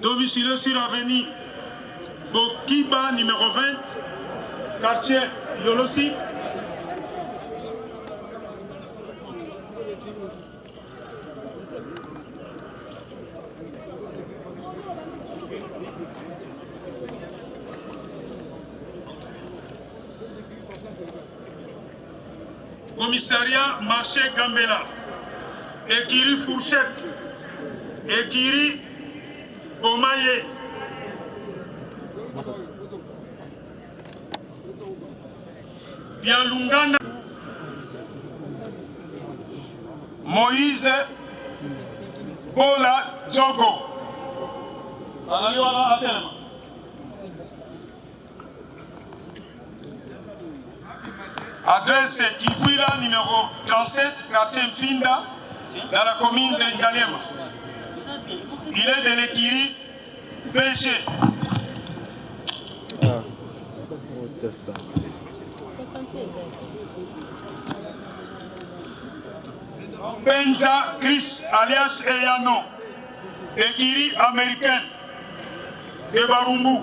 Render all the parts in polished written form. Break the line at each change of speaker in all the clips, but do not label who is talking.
Domicilié sur avenue Bokiba numéro 20, quartier Yolosi. Commissariat marché Gambela, Ekiri Fourchette, Ekiri Bomaye. Bialungana Moïse Bola Djogo. Azali wana atelema. Adresse Kivuila numéro 37, quartier Mfinda, dans la commune de Ngaliema. Il est de l'écurie BG.
Ah,
Benza Chris alias Eyano, écurie américaine de Barumbu.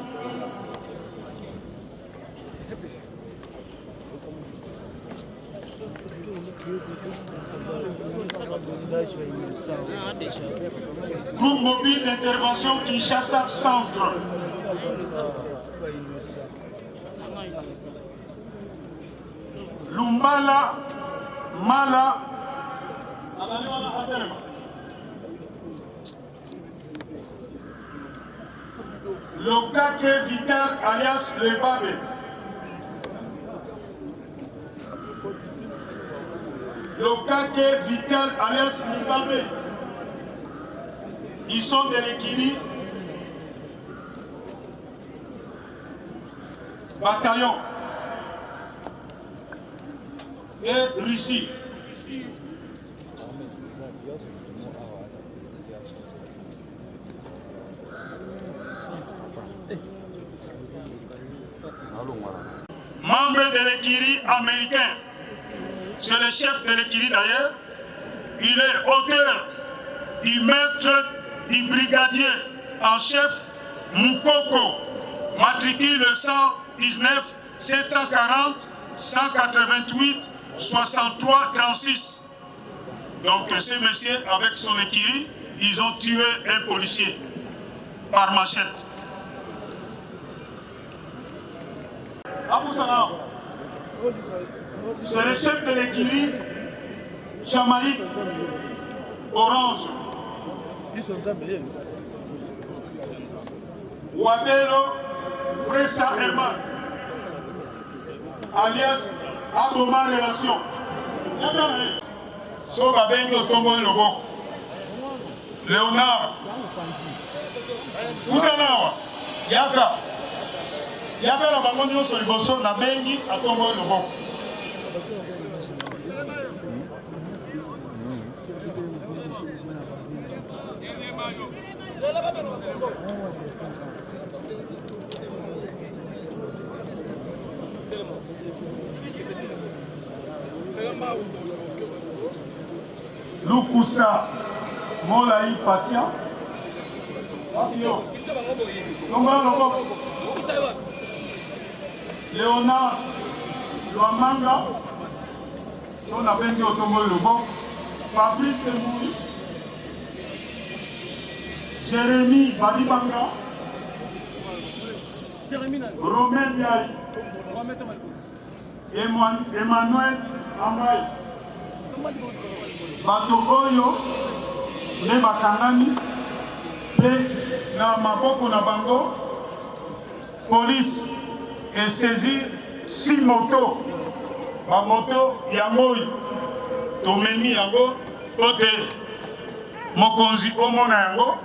Groupe mobile d'intervention Kinshasa Centre. Lumbala Mala Lokake Vital alias Le Babe. Lokake Vital alias Mubabe. Ils sont de l'écurie Bataillon et Russie. Membre de l'écurie américain, c'est le chef de l'écurie d'ailleurs, il est auteur du maître du brigadier en chef Mukoko, matricule 119 740 188 63 36. Donc ce monsieur avec son écurie, ils ont tué un policier par machette. C'est le chef de l'écurie Jamaïque Orange. Wabelo Pressa Herman alias Aboma Relation. So babengi otomboli loboko. Leonard Kutana awa yaka yaka na bango nyonso liboso nabengi atomboli loboko. Lukusa Molai Patient Léonard Luamanga To na bengi otomboli loboko. Fabrice Mouy, Jérémie Badibanga, Romain Biayi, Emmanuel Ambayi. Bato oyo nde bakangami mpe na maboko na bango Police e saisir 6 motos, ba moto yango oyo tomemi yango mpo te mokonzi omona yango,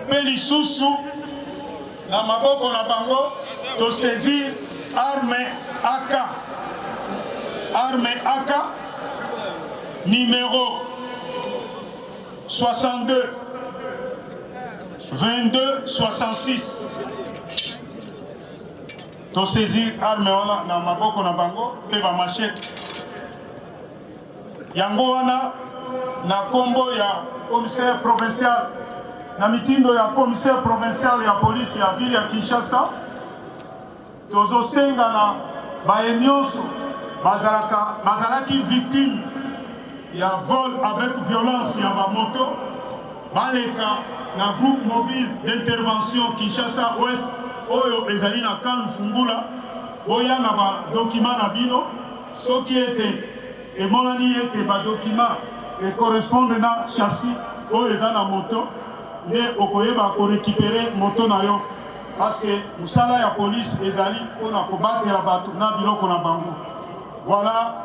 mpe lisusu na maboko na bango to saisir arme AK, arme AK numero 62 22 66 to saisir arme wana na maboko na bango mpe ba machette yango wana na nkombo ya commissaire provincial. Na mitindo ya commissaire provincial ya police ya ville ya Kinshasa, tozosenga na baye nyonso bazalaka bazalaki victime ya vol avec violence ya bamoto baleka na groupe mobile d'intervention Kinshasa Ouest oyo ezali na camp Lufungula. Boya na ba documents na bino soki ete emonani ete ba documents e correspondre na chassis oyo eza na moto nde okoyeba ko recuperer moto na yo, parce que mosala ya police ezali mpona kobatela bato na biloko na bango. Voilà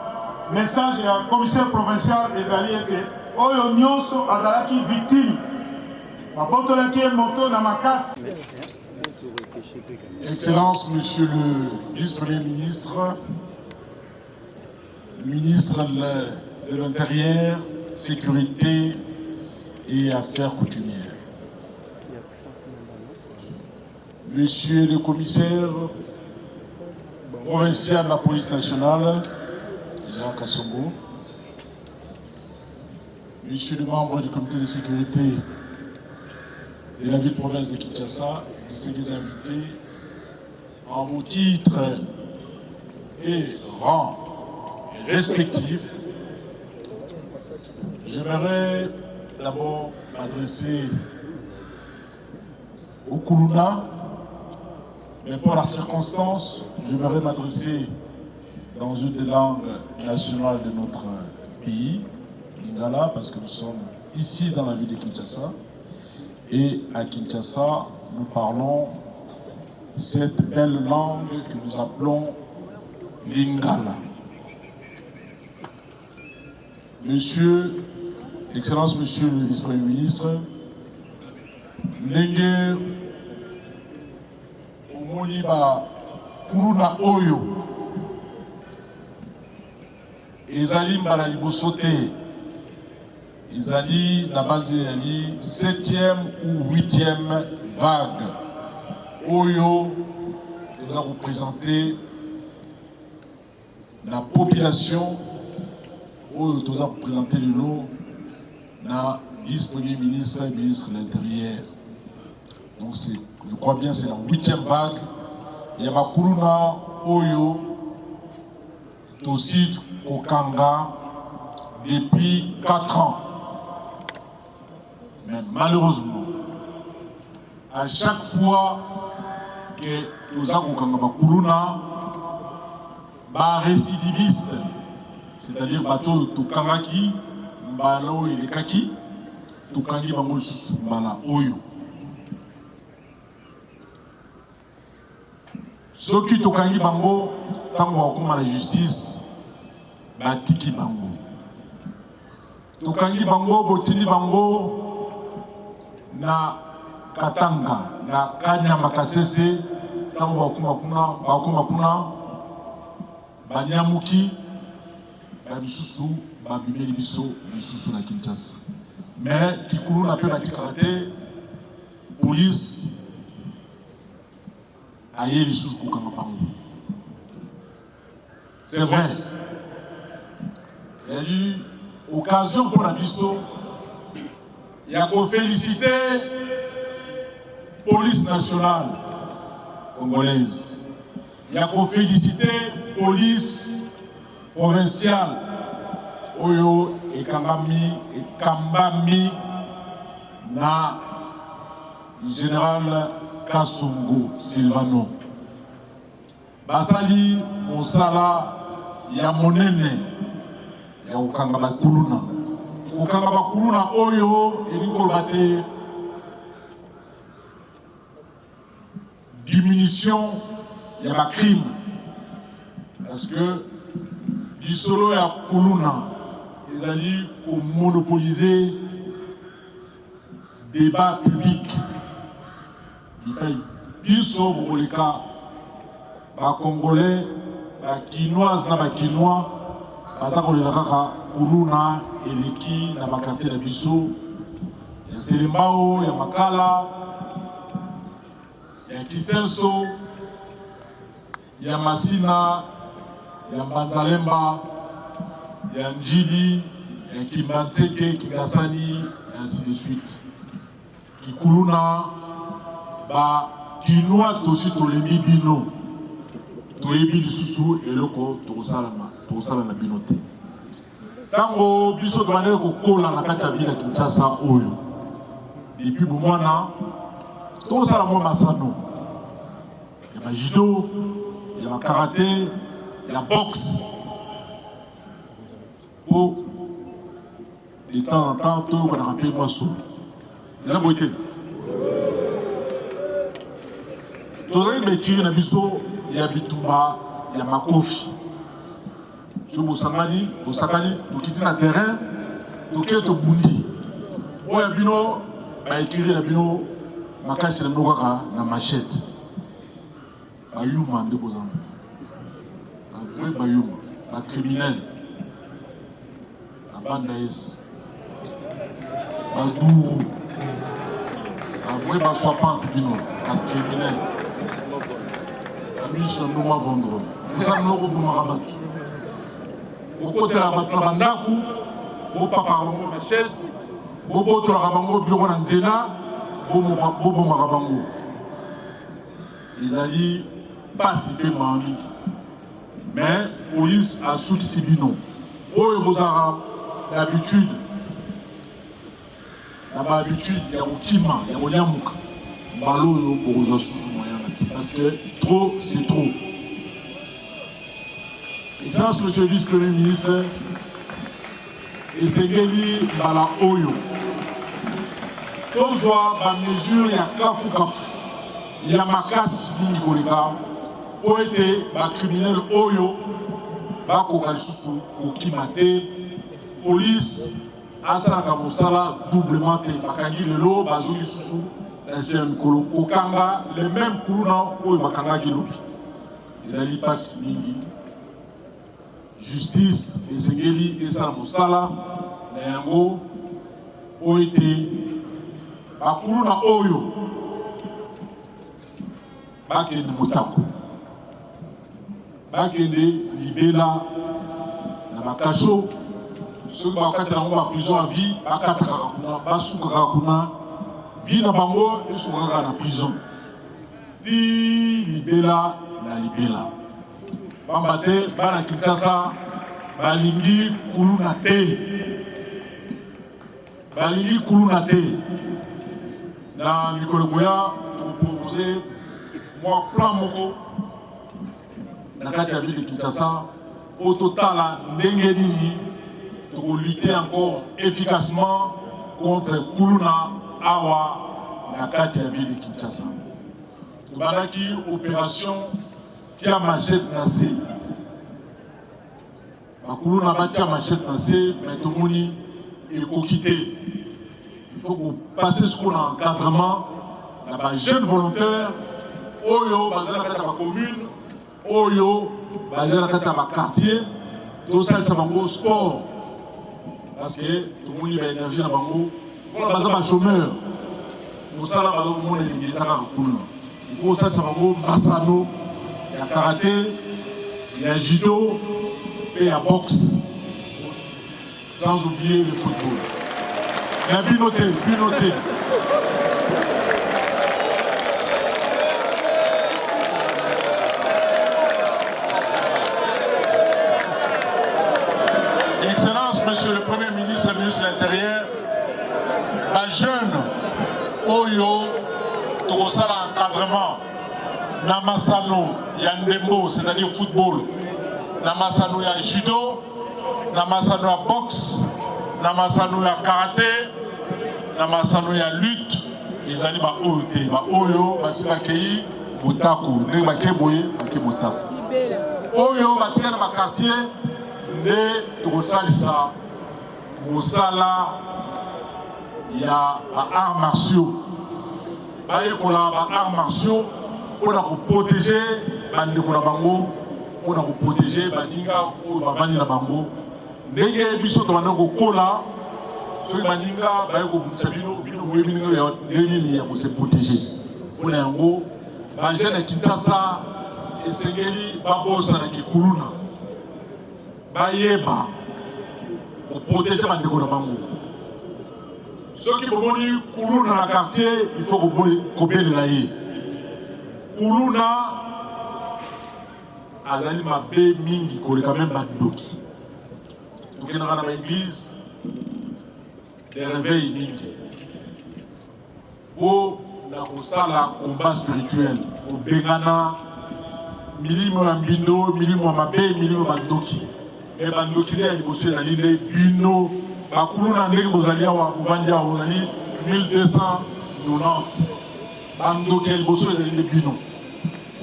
message ya commissaire provincial ezali ete oyo nyonso azalaki victime babotolaki ye moto na makasi.
Excellence, Monsieur le Vice-Premier ministre, ministre de l'Intérieur, Sécurité et Affaires coutumières. Monsieur le commissaire provincial de la police nationale, Jean Kassongo, Monsieur le membre du comité de sécurité de la ville-province de Kinshasa, distingués invités, en vos titres et rangs respectifs, j'aimerais d'abord m'adresser au Kuluna, mais pour la circonstance, j'aimerais m'adresser dans une des langues nationales de notre pays, Lingala, parce que nous sommes ici dans la ville de Kinshasa. Et à Kinshasa, nous parlons cette belle langue que nous appelons Lingala. Monsieur, Excellence, Monsieur le Vice-Premier ministre, ndenge omoni ba kuluna oyo ezali mbala liboso te, ezali na banzi ezali septième ou huitième vague oyo toza koprésenter na population, oyo toza koprésenter lelo na vice-premier ministre, ministre de l'Intérieur. Donc c'est, je crois bien, c'est la huitième vague ya bakuluna oyo tosi kokanga depuis 4 ans. Mais malheureusement, à chaque fois que toza kokanga bakuluna, barécidiviste, c'est-à-dire bato oyo tokangaki mbala oyo elekaki, tokangi bango lisusu mbala oyo. Soki tokangi bango, ntango bakokóma na justice, batiki bango. Tokangi bango, botindi bango na Katanga, na Kanyama Kasese, ntango bakokóma kuna, bakokóma kuna banyamuki, bamisusu babimeli biso lisusu na Kinshasa. Mais kikuluna mpe batikaka te, police aye lisusu kokanga bango. C'est vrai, ezali occasion mpona biso ya koféliciter police nationale congolaise, ya koféliciter police provinciale oyo ekangami, ekambami na général Kasongo Silvano. Basali mosala ya monene ya kokanga bakuluna. Kokanga bakuluna oyo elingi koloba te diminution ya bacrime, parce que lisolo ya kuluna ezali komonopoliser débat public bipai biso. Bokoleka Bacongolais, Bakinoise na Bakinois baza kolela kaka kuluna eleki na baquartier na biso ya Selembao, ya Makala, ya Kisenso, ya Masina, ya Mbanzalemba, ya Njili, ya Kimbanseke, Kingasani, ainsi de suite. Kikuluna ba kinois tosi tolembi bino, toyebi lisusu eloko tokosalama tokosala na bino te. Ntango biso tobandaki kokola na kati ya ville ya Kinshasa oyo depuis bomwana tokosala mwa masano ya ba judo ya ba karate ya boxe po de temps en temps toyokanaka mpe mwa solo eza boye te tozali na ekiri na biso ya bitumba ya makofi soki bosangani bosakani tokiti na terrain toke tobundi oyo ya bino baekiri na bino makasi na bino kaka na machete bayuma nde boza ba vrai bayuma ba criminel na banda esi baduru ba vrai baswapante bino ba criminel na miso na bino mavondro eza bino kobomaka bato bokotelaka bato na bandako bopapaka bango machete bobotolaka bango biloko na nzela bobomaka bango Ezali pasi pe mawa mingi mais police asukisi bino oyo bozalaka d'habitude na ba habitude ya kokima ya konyamuka mbala oyo bokozwa susu moyen na te parce que trop c'est trop. Excellence Monsieur le Vice-Premier ministre, esengeli mbala oyo tozwa ba mesure ya kafukafu ya makasi mingi koleka mpo ete ba criminel oyo bakoka lisusu kokima te. Police asalaka mosala doublement te, bakangi lelo bazongi lisusu na nse ya mikolo kokanga le meme kuluna oyo bakangaki lobi. Ezali mpasi mingi. Justice esengeli esala mosala na yango mpo ete bakuluna oyo bakende motako, bakende libela na bakasho. Soki bakatela yango ba prison à vie, bakata kaka kuna, basuka kaka kuna, vie na bango esuka kaka na prison ti libela na libela. Pamba te bana Kinshasa balingi kuluna te, balingi kuluna te. Na mikolo ekoya tokopropose mwa plan moko na kati ya ville de Kinshasa mpo totala ndenge nini tokolutte encore efficacement contre kuluna awa na kati ya ville de Kinshasa. Tobandaki operation tia machette na se, bakuluna batia machette na se, mais tomoni ekoki te. Il faut kopasser sikoyo na encadrement na ba jeunes volontaires oyo baza na kati ya bacommune, oyo baza na kati ya baquartier, tosalisa bango sport parce que tomoni ba énergie na bango mpona baza ba chômeur, mosala baza komona elingi eza kaka kuna. Il faut osalisa bango masano ya karate, ya judo mpe ya boxe, sans oublier le football. Na bino te, bino te. Excellence, Monsieur le Premier ministre et ministre de l'Intérieur, ba jeune oyo tokosala encadrement na masano ya ndembo, c'est-à-dire football, na masano ya judo, na masano ya boxe, na masano ya karate, na masano ya lutte, ezali baoyo te, baoyo basi bakei motako ndenge bake boye bake motako, oyo batika na bakartier nde tokosalisa mosala ya ba arts martiaux, bayekola ba arts martiaux mpona koprotege bandeko na bango, mpona koprotege baninga oyo bavandi na bango. Ndenge biso tobanda kokola, soki baninga baye kobundisa bino, bino boyebi ndenge nini ya kose protéger. Mpona yango bajeune ya Kinshasa esengeli babosana kikuluna, bayeba koprotege bandeko na bango. Soki bomoni kuluna na quartier, il faut kobelela ye. Kuluna azali mabe mingi koleka meme bandoki. Tokendaka na ba eglise de réveil mingi mpo na kosala combat spirituel, kobengana milimo ya mbindo, milimo ya mabe, milimo ya bandoki. Me bandoki nde ya liboso ezali nde bino bakuluna, ndenge bozali awa, bovandi awa, bozali 1290. Bandoki ya liboso ezali nde bino.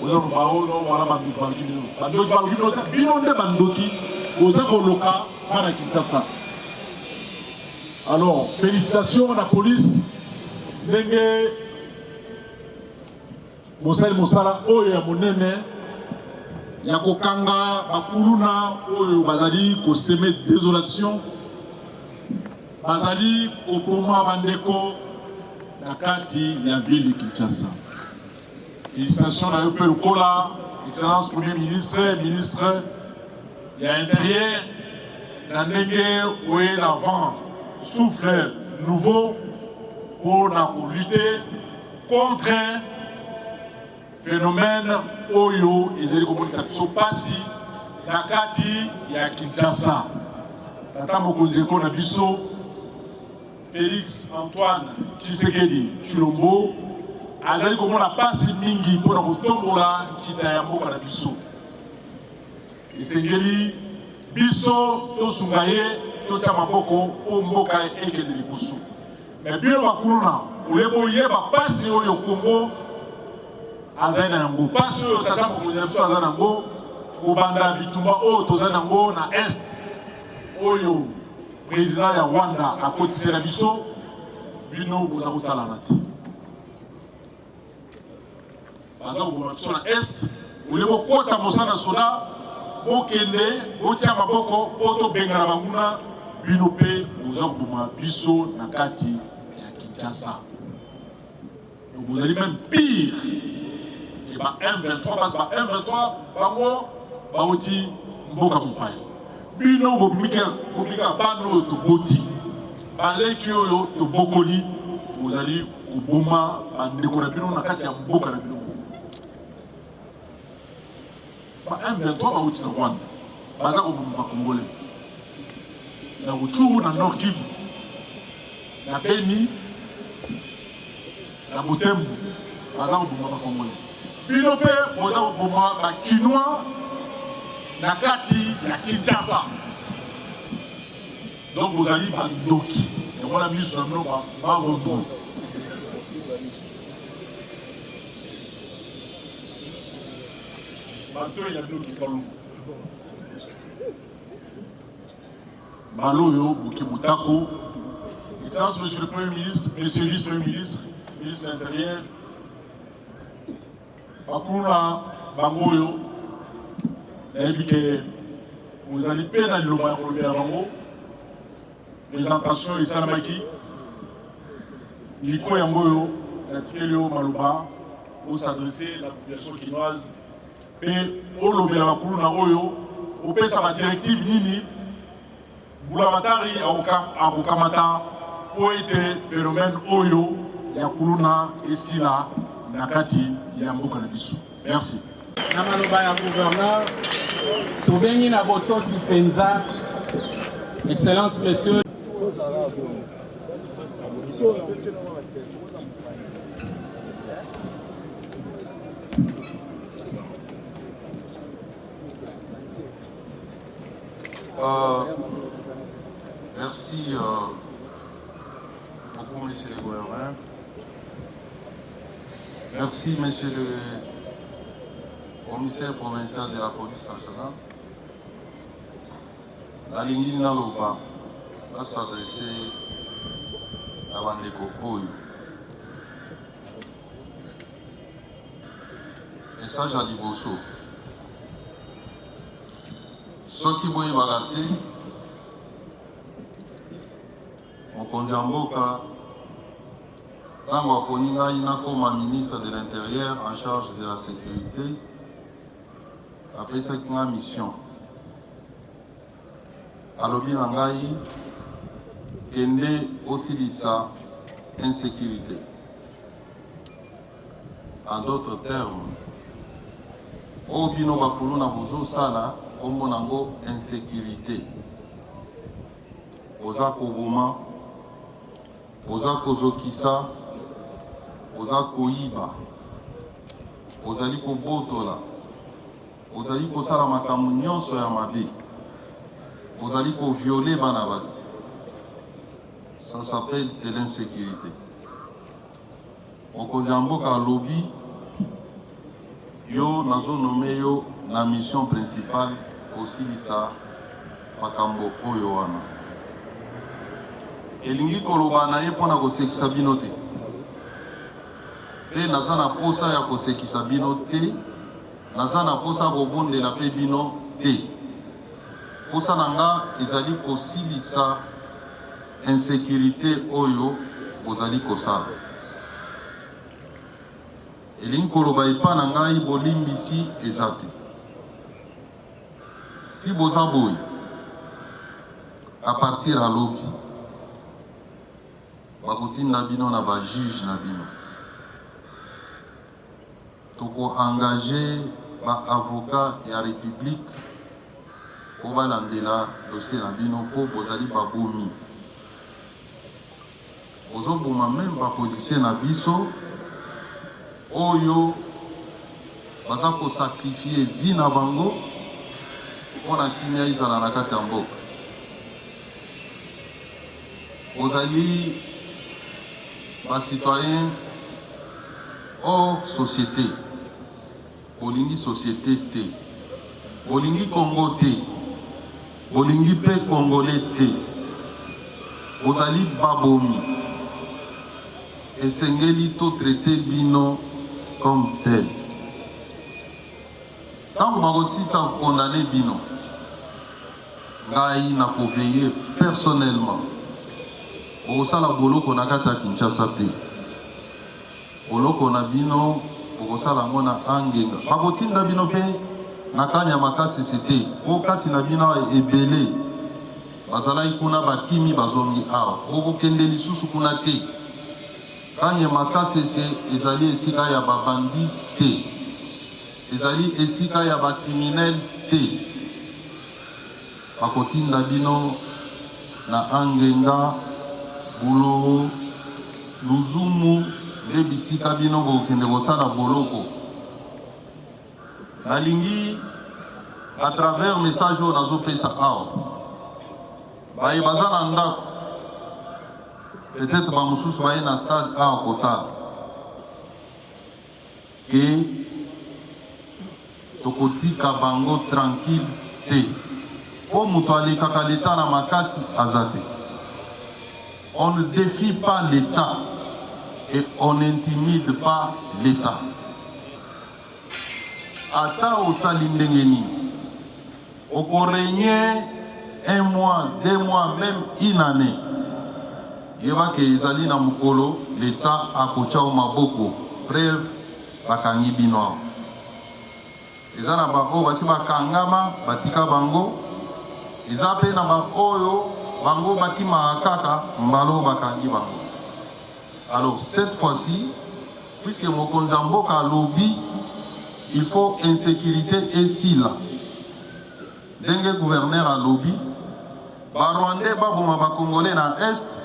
Oza koloba o no wana bandoki baloki bino, bandoki baloki bino te, bino nde bandoki, boza koloka bana Kinshasa. Alors félicitations na police ndenge bosali mosala oyo ya monene ya kokanga bakuluna oyo bazali koseme désolation, bazali koboma bandeko na kati ya ville de Kinshasa. Félicitations na yo mpe lokola excellence premier ministre, ministre ya intérieur, na ndenge oye na vent souffle nouveau mpo na kolutter contre phénomène oyo ezali komonisa biso mpasi na kati ya Kinshasa. Tata mokonzi eko na biso Felix Antoine Tshisekedi Tshilombo azali komona mpasi mingi mpo na kotombola nkita ya mboka na biso. Esengeli biso tosunga ye, totya maboko mpo mboka ekende liboso. Me bino bakuluna, olie boyeba mpasi oyo Kongo azali na yango, mpasi oyo tata mokonzi na biso aza na yango, kobanda bitumba oyo tozali na yango na est oyo President ya Rwanda akotisela biso, bino boza kotalana te. Baza koboma biso na est, olie bokota mosala na soda, bokende botia maboko mpo tobengana banguna, bino mpe boza koboma biso na kati ya Kinshasa. Donc bozali même pire que ba M23 parce que ba M23 bango bauti mboka mopaya. Bino bobimika bobika bana oyo toboti, baleki oyo tobokoli, bozali koboma bandeko na bino na kati ya mboka na bino. Ba M23 bauti na Rwanda, baza koboma ba Congolais na Rutshuru, na Nord Kivu, na Beni, na Butembo, baza koboma ba Congolais. Bino mpe boza koboma ba Kinois na kati ya Kinshasa. Donc bozali bandoki, yango wana miso na bino barondo. Matoi na bino kikalungu. Baloyo Boki Mutako. Excellence, Monsieur le Premier ministre, Monsieur le Vice-Premier ministre, ministre de l'Intérieur, bakuluna bango oyo nayebi ke ozali mpe na liloba ya kolobela bango. Présentation esalamaki micro yango oyo natikeli yo maloba osadresse la population kinoise mpe olobela bakuluna oyo, opesa badirective nini mbulamatari akokamata mpo ete phénomène oyo ya kuluna esila na kati ya mboka na biso. Merci.
Na maloba ya gouverneur, tobengi na botosi mpenza Excellence Monsieur
Merci beaucoup, monsieur le gouverneur. Merci, monsieur le commissaire provincial de la police nationale. Nalingi naloba, nas'adresse na bandeko oyo. Message ya liboso, soki boyebaka te, mokonzi ya mboka ntango aponi ngai nakoma ministre de l'Intérieur en charge de la sécurité, apesaki ngai mission. Alobi na ngai, Kende osilisa insecurite. En d'autres termes, oyo bino ba kuluna bozo sala kombo nango insecurite. Boza koboma, boza kozokisa, boza koyiba, bozali kobotola, bozali kosala makambo nyonso ya mabe, bozali ko violer bana basi. Ça s'appelle de l'insécurité. Mokonzi ya mboka alobi yo nazo nomme yo na mission principale kosilisa makambo oyo wana. Elingi koloba na ye mpo na kosekisa bino te, mpe naza na posa ya kosekisa bino te, naza na posa ya kobondela mpe bino te. Posa na nga ezali kosilisa insecurite oyo bozali kosala. Elingi koloba epa na ngai bolimbisi eza te. Ti boza boye à partir ya lobi bakotinda bino na ba juge na bino. Toko engager ba avocats ya republique po balandela dossier na bino po bozali babomi. Bozo boma meme ba policiers na biso oyo baza ko sacrifier vie na bango pona kimia ezala na kati ya mboka. Bozali ba citoyens hors societe, bolingi societe te, bolingi Congo te, bolingi pe congolais te, bozali babomi, esengeli to traiter bino comme tel. Tango bakosilisa ko condamner bino, ngai nako veiller personnellement, bokosala boloko na kati ya Kinshasa te. Boloko na bino bokosala yango na Angenga. Bakotinda bino mpe na Kaniama Kasese te, mpo kati na bino awa ebele bazalaki kuna bakimi bazongi awa. Bokokende lisusu kuna te. Kaniama Kasese ezali esika ya ba bandits te. Ezali esika ya ba criminels te. Bakotinda bino na Angenga, Buloo, Luzumu nde bisika bino bokokende kosala boloko. Nalingi à travers message oyo nazopesa awa, baye baza na ndako, peut-être bamosusu baye na stade awa kotala que tokotika bango tranquille te po moto alekaka l'etat na makasi aza te. On ne defie pas l'etat et on n'intimide pas l'etat. Ata osali ndenge nini, oko regner un mois, deux mois, meme une annee, yeba ke ezali na mokolo l'etat akotia yo maboko, preuve bakangi bino awa. Eza na ba oyo basi bakangama batika bango, eza pe na ba oyo bango bakimaka kaka mbala oyo bakangi bango. Alors cette fois-ci, puisque mokonzi ya mboka alobi il faut insecurite esila, ndenge gouverneur alobi ba rwandais baboma ba congolais na est,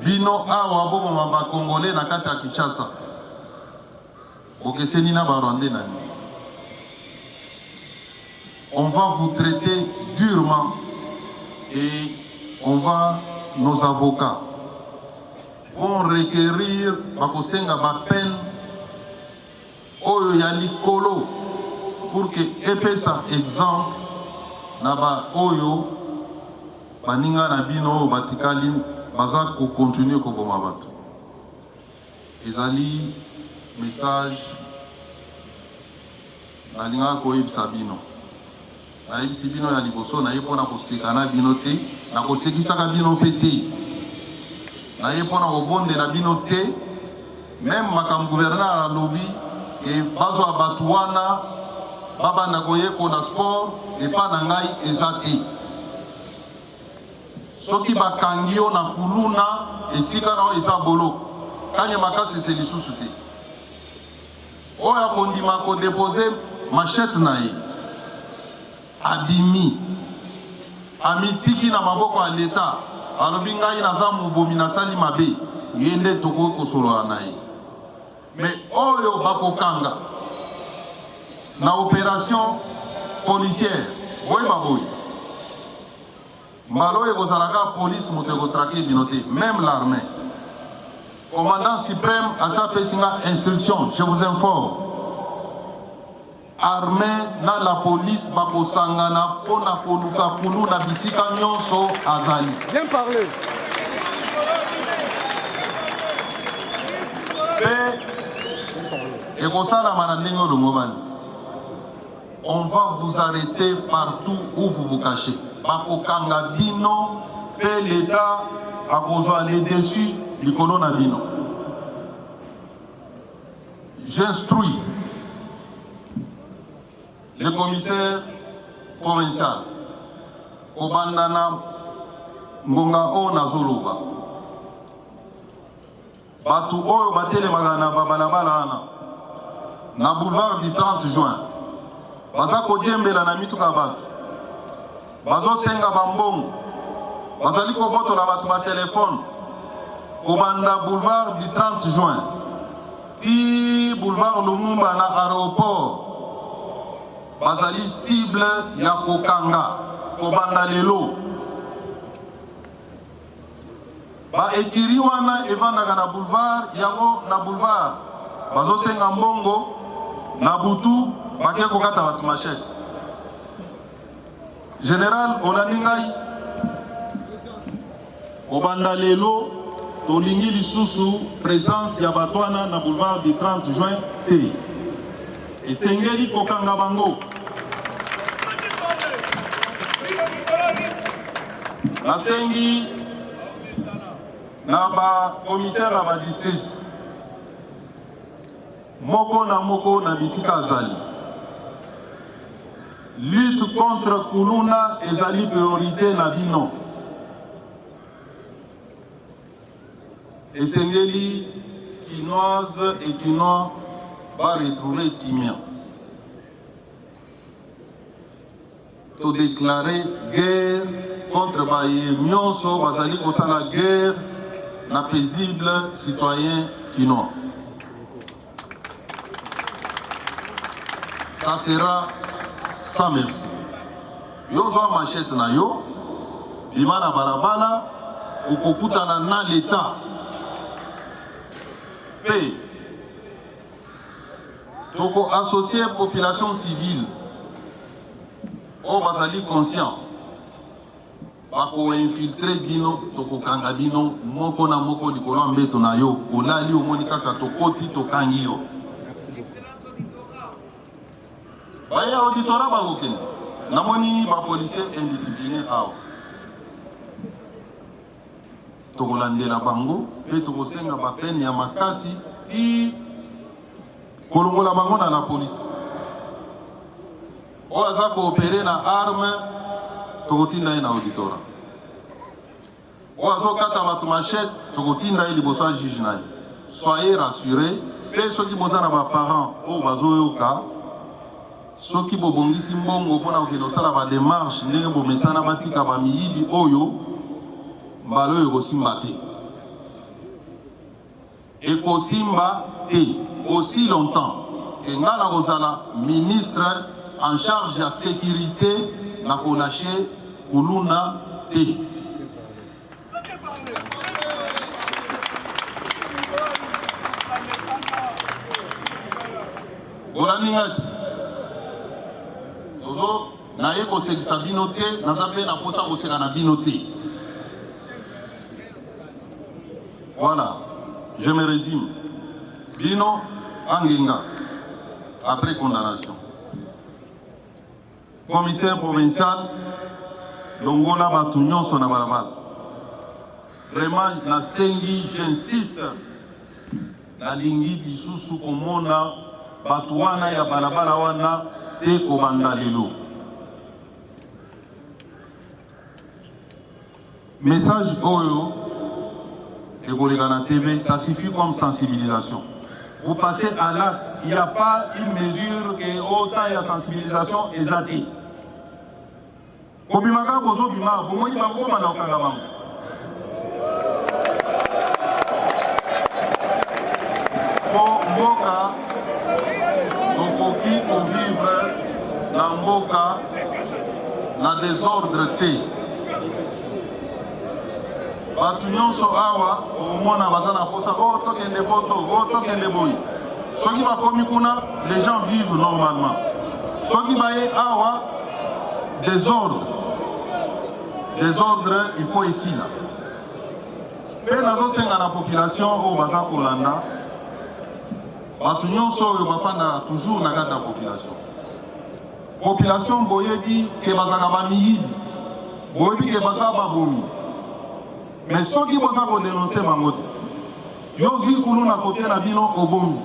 bino awa boboma ba congolais na kati ya Kinshasa. Bokeseni na ba rwandais na nini? On va vous traiter durement et on va nos avocats vont requerir bakosenga ba peine oyo ya likolo pour que epesa exemple na ba oyo baninga na bino oyo batikali baza ko continuer koboma bato. Ezali message nalingaka koyebisa bino. Nayebisi bino ya liboso, naye mpo na koseka na bino te, nakosekisaka bino mpe te. Naye mpo na kobondela bino te. Meme makambo gouverneur alobi ke bazwa bato wana babanda koyekola sport epa na ngai eza te. Soki bakangi yo na kuluna, esika na yo eza boloko. Kanyama Kasese lisusu te. Oyo akondima ko deposer machette na ye, abimi, amitiki na maboko ya l'etat, alobi ngai naza mobomi nasali mabe, ye nde tokoki kosolola na ye. Mais oyo bakokanga na operation policière, boyeba boye, mbala oyo ekozala kaka police moto eko traquer bino te, meme l'armee. Commandant supreme asi apesi nga instruction, je vous informe, armee na la police bakosangana mpo na koluka kuluna bisika nyonso azali.
Bien parler.
Mpe ekosalama na ndenge olongobani. On va vous arreter partout où vous vous cachez. Bakokanga bino pe l'Etat akozwa le dessus likolo na bino. J'instruis le commissaire provincial kobanda na ngonga oyo nazoloba Batu oyo batelemaka na ba balabala wana na boulevard du 30 juin baza kodiembela na mituka ya batu, bazosenga ba mbongo, bazali kobotola batu ba telephone kobanda boulevard du 30 juin ti boulevard Lumumba na aeroport bazali cible ya kokanga kobanda lelo. Ba ecurie wana evandaka na boulevard yango na boulevard bazosenga mbongo na butu bake kokata bato machette. General olandi ngai kobanda lelo tolingi lisusu presence ya bato wana na boulevard du 30 juin te. Esengeli kokanga bango. Nasengi na ba commissaire ya ba district moko na moko na bisika azali, lutte contre kuluna ezali priorite na bino. Esengeli Kinoise et Kinois ba retrouver kimia. To declarer guerre contre baye nyonso bazali kosala guerre na paisible citoyen kinois. Ça sera sans merci. Yo zwa machette na yo, bima na balabala, okokutana na l'Etat. Pe toko associer population civile oyo bazali conscient bako infiltre bino, tokokanga bino moko na moko likolo ya mbeto na yo. Olali omoni kaka tokoti tokangi yo. Baye auditorat bakokende, namoni ba policiers indiscipline awa, tokolandela bango mpe tokosenga ba peine ya makasi ti kolongola bango na la police. Oyo aza koopere na arme tokotinda ye na auditorat. Oyo azokata bato machette tokotinda ye liboso ya juge na ye. Soyez rassurés. Mpe soki boza na ba parents oyo bazoyoka, soki bobongisi mbongo mpona kokende kosala ba demarche ndenge bomesana, batika ba miyibi oyo, mbala oyo ekosimba te. Ekosimba te aussi longtemps que nga nakozala ministre en charge ya securite nako lacher kuluna te. Bolandi nga ti? Tozo naye kosekisa bino te, naza pe na posa koseka na bino te. Voilà, je me résume. Bino Angenga, après condamnation. Commissaire provincial, longola bato nyonso na balabala. Vraiment, nasengi, j'insiste, nalingi lisusu komona bato wana ya balabala wana te kobanda lelo. Message oyo ekoleka na TV, ça suffit comme sensibilisation. Vous passez à l'acte, il n'y a pas une mesure que autant ya sensibilisation eza te. Kobima kaka bozobima, bomoni bango bobanda kokanga bango. Po mboka tokoki kovivre na mboka na desordre te. Bato nyonso awa okomona baza na posa oh tokende poto, oh tokende boye. Soki bakomi kuna les gens vivent normalement. Soki baye awa desordre. Desordre il faut esila. Mpe nazosenga na population oyo baza kolanda bato nyonso oyo bafandaka toujours na kati ya population. Population boyebi ke bazalaka ba miyibi, boyebi ke baza babomi, mais soki boza ko denoncer bango te, yo ozui kuluna kote na bino obomi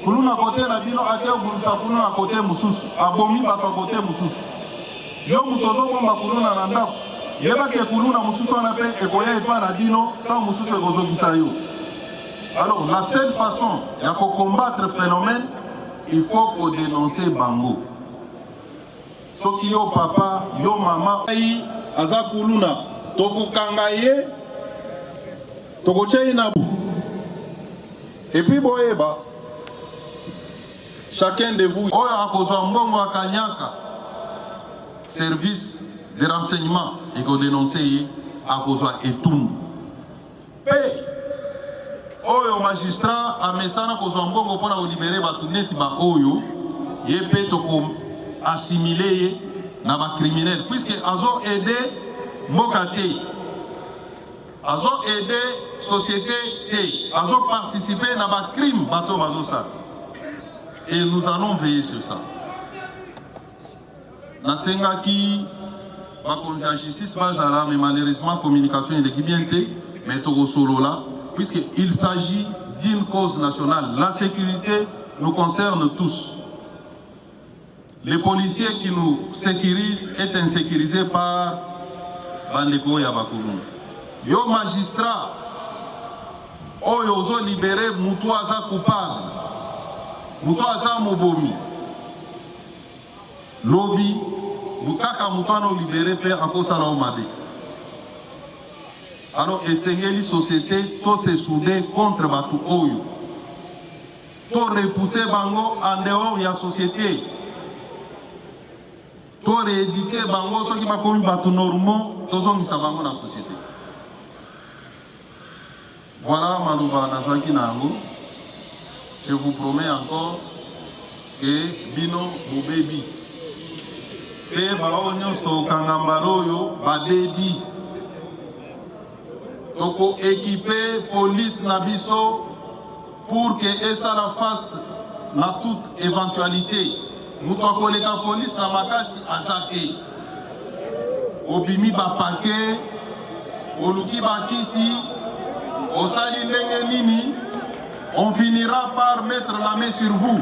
kuluna kote na bino ake obundisa kuluna kote mosusu abomi bato ya kote mosusu, yo moto ozobomba kuluna na ndako, yeba ke kuluna mosusu wana pe ekoya epa na bino tango mosusu ekozokisa yo. Alors la seule façon ya ko combattre phenomène il faut ko denoncer bango. Soki yo papa, yo mama ngai aza kuluna tokokanga ye tokotia ye na et puis boyeba chacun de vous oyo akozwa mbongo ya kanyaka service de renseignement ekodenonce ye akozwa etumbu. Mpe oyo magistrat amesana kozwa mbongo mpo na ko liberer bato neti ba oyo, ye mpe toko assimiler ye na ba criminels puisque azo aider mboka te, azo aider societe te, azo participer na ba crimes bato oyo bazosala et nous allons veiller sur ça. Nasengaki bakonzi ya justice bazala mais malheureusement communication eleki bien te mais tokosolola puisque il s'agit d'une cause nationale. La sécurité nous concerne tous. Les policiers qui nous sécurisent est insécurisé par bandeko ya bakuluna. Yo magistrat oyo ozo libere mutu aza coupable, mutu aza mobomi, Lobi kaka moto wana olibere mpe akosala yo mabe. Alors esengeli societe to se souder contre bato oyo, to repousser bango en dehors ya societe, to reeduquer bango soki bakomi bato normaux tozongisa bango na societe. Voilà maloba nazalaki na yango. Je vous promets encore que bino bobebi pe baoyo nyonso tokokanga mbala oyo babebi. Toko equiper police na biso pour que esala face na toute eventualite. Moto akoleka police na makasi aza te. Obimi ba paquet, oluki ba kisi, osali ndenge nini, on finira par mettre la main sur vous.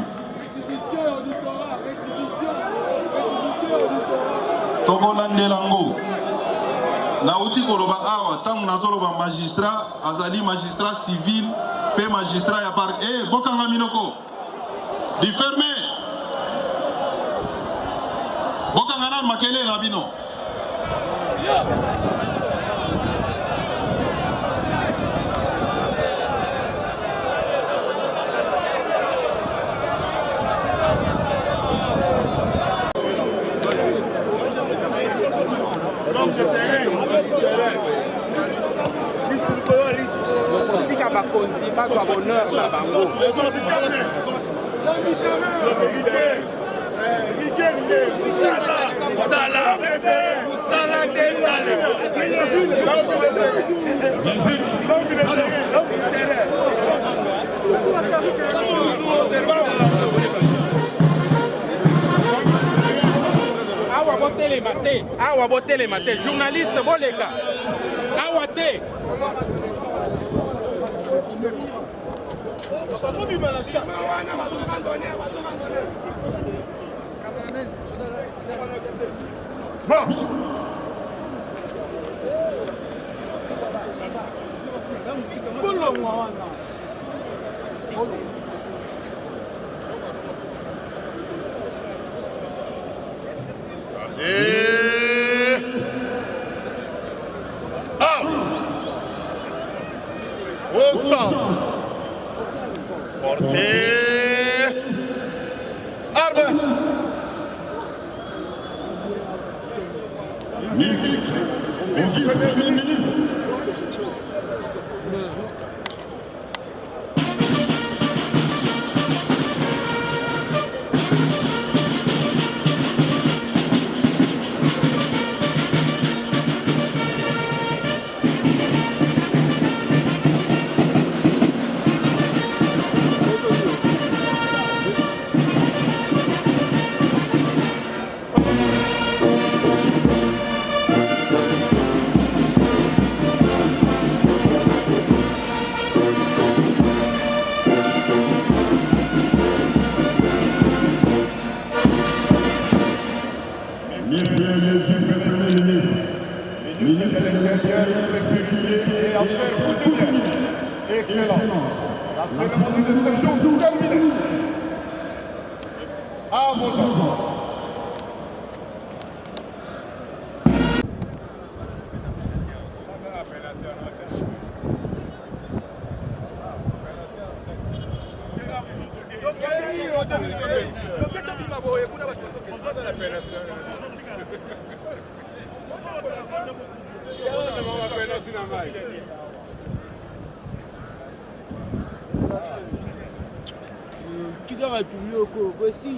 Tokolandela ngo. Nauti koloba awa ntango nazoloba magistrat azali magistrat civil mpe magistrat ya parc. Eh, bokanga minoko. Diferme. Bokanga nanu makelele na bino.
Tika bakonzi bazwa bonheur na bango. Awa botelema te, awa botelema te, journaliste boleka awa te.
Bolongwa wana.
Et... Ah Au centre. Portez. Arme.
Musique au vice-premier ministre. Monsieur le vice-premier ministre,
Ministre de l'Intérieur, Sécurité et Affaires coutumières. Excellence. La cérémonie de ce jour terminée. À vos ordres.
Tika bato yoko kosi.